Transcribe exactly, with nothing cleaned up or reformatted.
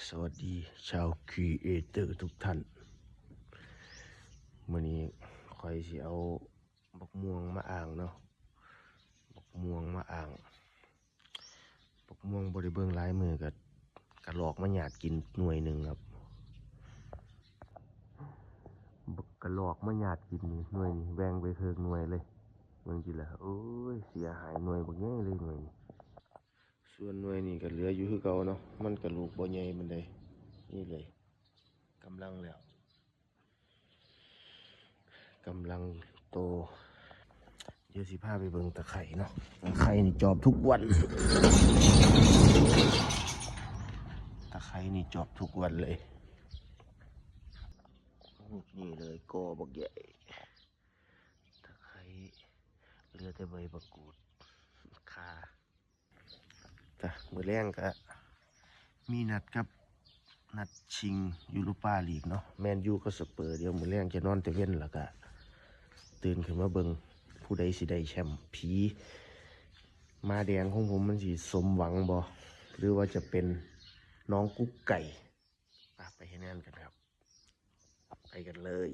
สวัสดีชาวครีเอเตอร์ทุกท่าน มื้อนี้ข้อยสิเอาบักม่วงมาอ่างเนาะ บักม่วงมาอ่าง บักม่วงบ่ได้เบิ่งหลายมื้อก็ กะลอกมาหยาดกินหน่วยหนึ่งครับ บักกะลอกมาหยาดกินนี่หน่วยนี่แบ่งไปเคิ่งหน่วยเลย เบิ่งสิล่ะ โอ้ย เสียหายหน่วยบักใหญ่เลยหน่วยนี่ ส่วนหน่วยนี่ก็เหลืออยู่คือเก่าเนาะ มันก็ลูกบ่ใหญ่ปานใด นี่เลย กำลังแล้ว กำลังโต เดี๋ยวสิพาไปเบิ่งตะไคร้เนาะ ตะไคร้นี่จอบทุกวัน ตะไคร้นี่จอบทุกวันเลย นี่เลย กอบักใหญ่ ตะไคร้ เหลือแต่ใบมะกรูด ข่า จ้ะ มื้อแลงก็มีนัดกับ นัดชิงยูโรปาลีกเนาะ แมนยูกับสเปอร์ เดี๋ยวมื้อแลงจะนอนแต่เว็นแล้วก็ ตื่นขึ้นมาเบิ่ง ผู้ใดสิได้แชมป์ ผีม้าแดงของผมมันสิสมหวังบ่ หรือว่าจะเป็นน้องกุ๊กไก่ อ่ะ ไปเฮ็ดงานกันครับ ไปกันเลย